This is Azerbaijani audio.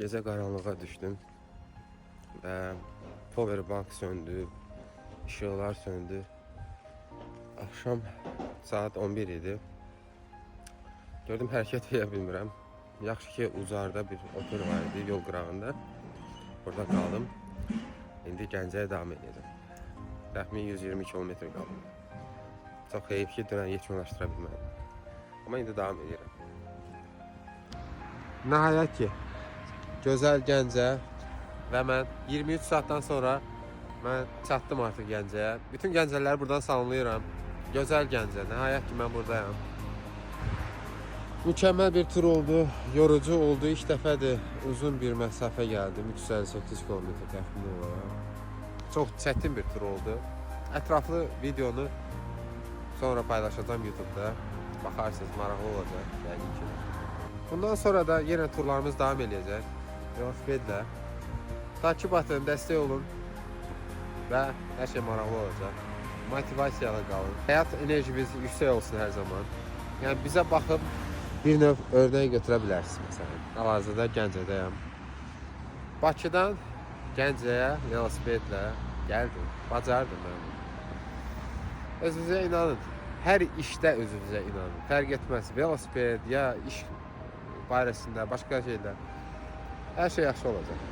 Gecə qaranlığa düşdüm və powerbank söndü, işıqlar söndü. Axşam saat 11 idi. Gördüm hərəkət edə bilmirəm. Yaxşı ki, ucarda bir otel var idi yol qırağında. Orada qaldım. İndi Gəncəyə davam edəcəm. Təxminən 120 kilometr qaldı. Çox heyif ki, dünən yekunlaşdıra bilmədim. Amma indi davam edirəm. Nəhayət ki, gözəl Gəncə və mən 23 saatdan sonra mən çatdım artıq Gəncəyə. Bütün Gəncəliləri buradan salamlayıram. Gözəl Gəncə, nəhayət ki mən buradayam. Mükəmməl bir tur oldu, yorucu oldu. İlk dəfədir uzun bir məsafə gəldim, 358 km təxmini olaraq. Çox çətin bir tur oldu. Ətraflı videonu sonra paylaşacağam YouTube-da. Baxarsınız, maraqlı olacaq yəqin ki. Bundan sonra da yenə turlarımız davam eləyəcək. Velosipedlə. Takip atın, dəstək olun və hər şey maraqlı olacaq. Motivasiyalı qalın. Həyat enerjimiz yüksək olsun hər zaman. Yəni bizə baxıb bir növ örnək götürə bilərsiniz məsələn. Hal-hazırda Gəncədəyəm. Bakıdan Gəncəyə velosipedlə gəldim. Bacardım mən bunu. Özünüzə inanın. Hər işdə özünüzə inanın. Fərq etməz. Velosiped ya iş barəsində, başqa şeylər. Hər şey yaxşı olacaq.